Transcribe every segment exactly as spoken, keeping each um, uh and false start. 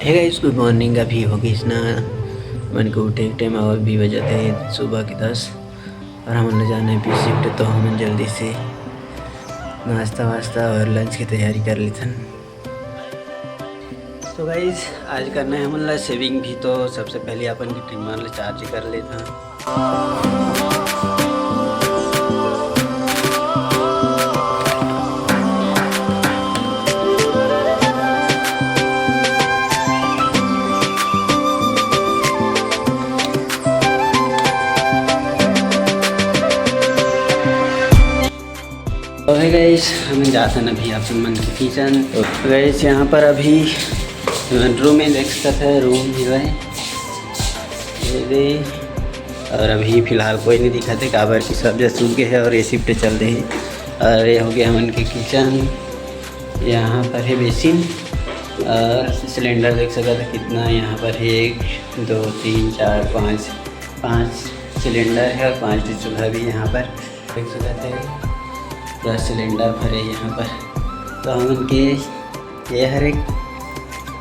Hey guys, गुड morning. अभी हो गइस ना मन के उठे के टाइम, और भी बजत हे सुबह के दस, और हमन ला जाना हे अभी शिफ्ट, तो हमन जल्दी से नाश्ता वास्ता और लंच की तैयारी कर लेथन। तो गाइस, आज करना हे हमन ला शेविंग भी, तो सबसे पहले अपन के ट्रिमर ला चार्ज कर लेथन। तो हे गाइस, हमन जाथन अभी अपन मन के किचन। तो गाइस, यहाँ पर अभी रूम में देख सकत हे, रूम भी हे। ये दे। और अभी फिलहाल कोई नहीं दिखत हे, काबर कि सब जगह सूत गए हे और ये शिफ्ट चल रही हे। और ये हो गया हमन के किचन, यहाँ पर हे बेसिन और सिलेंडर देख सकत हे कितना यहाँ पर हे, एक, दो, तीन, चार, पाँच, पाँच सिलेंडर हे और पाँच ठो चूल्हा भी यहाँ पर देख सकत हे। दस सिलेंडर भरे यहाँ पर। तो हमन के ये हर एक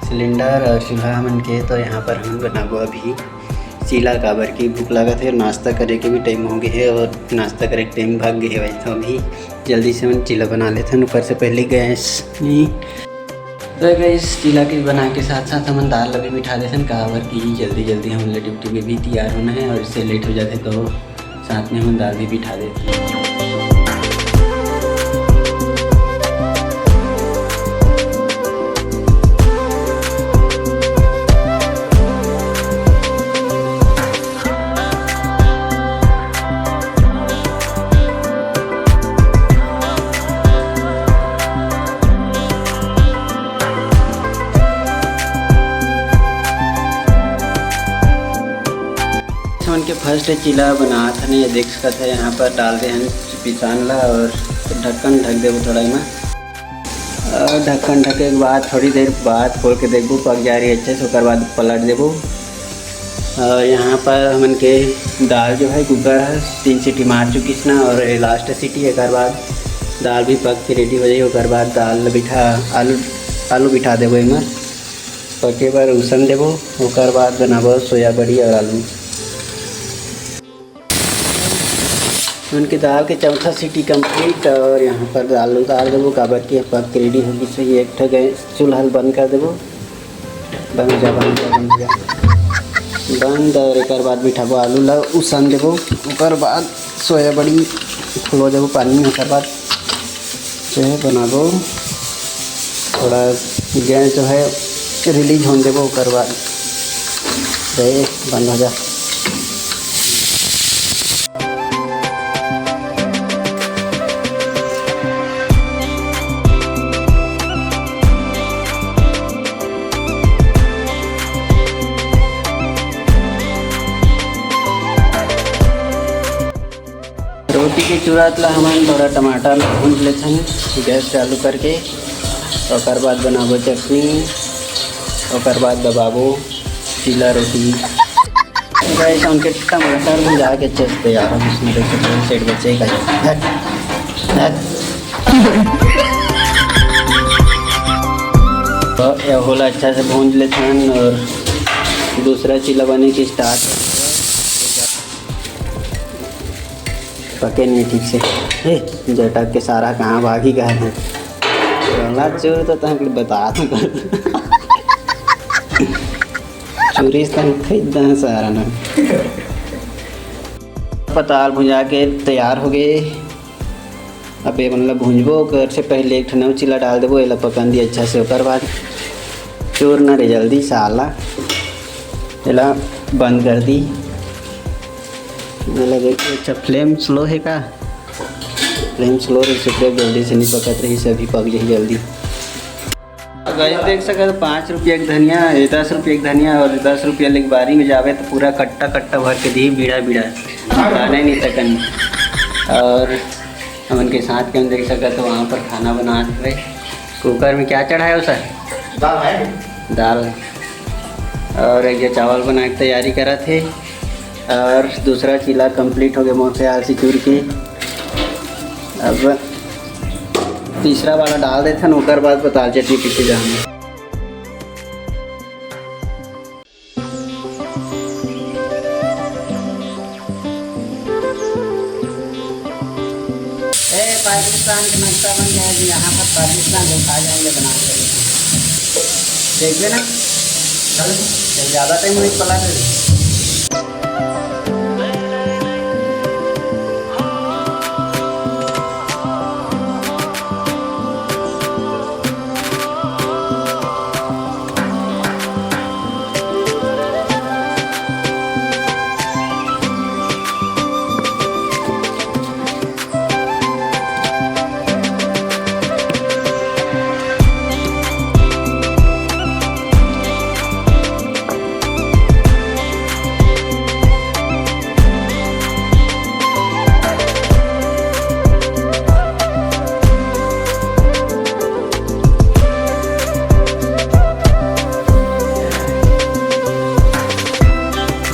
सिलेंडर और चूल्हा हमन के, तो यहाँ पर हमन बनाबो अभी चीला, काबर की भूख लागत हे। नाश्ता करे के भी टाइम हो गए हे और नाश्ता करे के टाइम भाग गए हे भाई, तो अभी जल्दी से हमन चीला बना लेथन। ऊपर से पहले गैस नहीं, तो गैस चीला के बना के साथ साथ हमन दाल ला भी बिठा देथन, काबर की जल्दी जल्दी हमन ला ड्यूटी में भी तैयार होना हे और इससे लेट हो जाथे तो साथ में हमन दाल भी बिठा देथन। हमन के फर्स्ट चीला बनात हन, ये देख सकत हे, यहाँ पर डाल दे हन पिसान ला और ढक्कन ढक देबो थोड़ा एमा। और ढक्कन ढके के बाद थोड़ी देर बाद खोल के देखबो, पक जा रही हे अच्छे से, ओकर बाद पलट देबो। और यहाँ पर हमन के दाल जो हे कुकर हे तीन सीटी मार चुकिस ना, और ये लास्ट सीटी, एकर बाद दाल भी पक के रेडी हो जाही। ओकर बाद दाल बिठा, आलू, आलू बिठा देबो एमा पके बर, उसन देबो। ओकर बाद बनाबो सोया बड़ी और आलू। हमन के दाल के चौथा सीटी कंप्लीट और यहाँ पर दाल उतार देबो, काबर कि पक के रेडी हो गइस हे। एक ठो गैस चूल्हा ल बंद कर देबो, बंद हो जा, बंद हो जा, बंद हो जा, बंद। और एकर बाद बिठाबो आलू ला, उसन देबो, ओकर बाद सोया बड़ी फुलो देबो पानी में, ओकर बाद जो हे बनाबो, थोड़ा गैस जो हे रिलीज होने देबो, ओकर बाद रे बंद हो जा। रोटी के चूरत ला हमन थोड़ा टमाटर ला भूंज लेथन गैस चालू करके, ओकर बाद बनाबो चटनी, ओकर बाद दबाबो चीला रोटी। गैस उनके टमाटर भुंजा के अच्छे से तैयार हो, इसमें देखो दो सेट बचे का। हट, हट। तो ये होला अच्छा से भूंज लेथन और दूसरा चीला बने की स्टार्ट। पके नहीं ठीक से। ए, जटक के सारा कहाँ भागी गए हैं? चोर तो तुम बता दूंगा। चोरी से तुम खरीद दे सारा ना। पताल भुंजा के तैयार हो गए। अब ये मन ला भूंजबो, ओकर से पहले एक ठन अउ चीला डाल देबो, एला पकन दी अच्छा से, ओकर बाद चूर न रे जल्दी साला, एला बंद कर दी। एला देख, अच्छा फ्लेम स्लो हे का? फ्लेम स्लो रही से जल्दी से नहीं पकत रही से, अभी पक जाही जल्दी। गाइस देख सकत हो, पाँच रुपया के धनिया, ये दस रुपया के धनिया, और दस रुपया लेके बारी में जावे तो पूरा कट्टा कट्टा भर के दी, बीड़ा बीड़ा, खाने नहीं सकन। और हमन के साथ के हम देख सकत हो, वहाँ पर खाना बनात हुए। कुकर में क्या चढ़ाए हो सर? दाल है। दाल। और एक जो चावल बना के तैयारी करत हे। और दूसरा चीला कंप्लीट हो गया मोर से आलसी चूर के। अब तीसरा वाला डाल देथन, ओकर बाद पताल चटनी पीछे जाना। पाकिस्तान का नक्शा बन गया है कि यहाँ पर पाकिस्तान को खा जाएंगे बना के। देखिए ना, चल, चल, ज़्यादा टाइम वेट पला कर।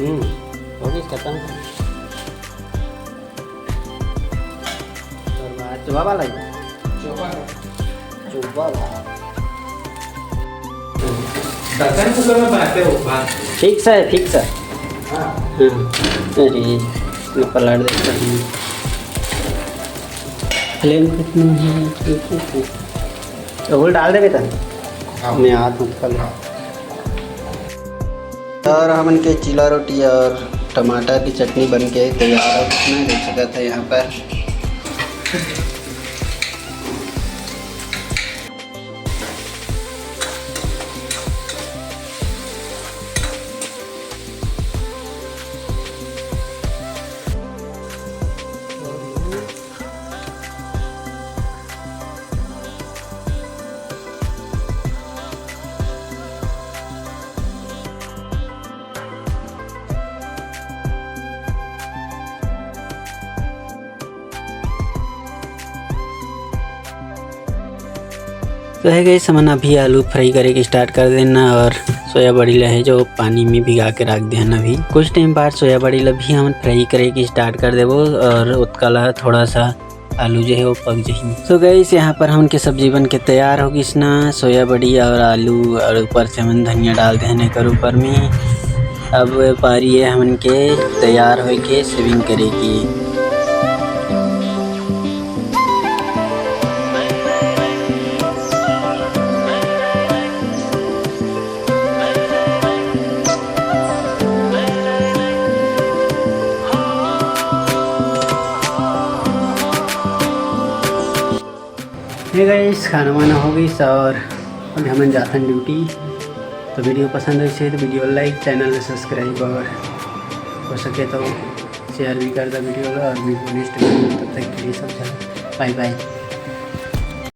हम्म, हो गई खत्म। और बात चोबा भाई। चोबा। चोबा भाई। बर्तन कुकर में बनाते हो भात? ठीक सा है, ठीक सा। हाँ। हाँ। अरे, मैं पलट देता हूँ। फ्लेम कितना है? तो वो डाल दे बेटा। हाँ। मैं हाथ मत कर। हाँ। और हमन के चीला रोटी और टमाटर की चटनी बन के तैयार हो चुका है, देख सकत है यहाँ पर। तो है गाइस, हमन अभी आलू फ्राई करे के स्टार्ट कर देना और सोया बड़ी ला है जो पानी में भिगा के रख देना। अभी कुछ टाइम बाद सोया बड़ी ला भी हमन फ्राई करे के स्टार्ट कर देबो और ओतका ला थोड़ा सा आलू जो है वो पक जाही। तो गाइस, यहाँ पर हमन के सब्जी बन के तैयार हो गिस ना, सोया बड़ी और आलू और ऊपर से हमन धनिया डाल देहन एकर ऊपर में। अब पारी है हमन के तैयार होए के सर्विंग करे की। हे गाइस, खाना वाना हो गइस और अभी हमन जाथन ड्यूटी। तो वीडियो पसंद होइस हे तो वीडियो लाइक, चैनल ला सब्सक्राइब और हो सके तो शेयर भी कर दा वीडियो ला। और मिलबो नेक्स्ट वीडियो में, तब तक के लिए सब जन बाय बाय।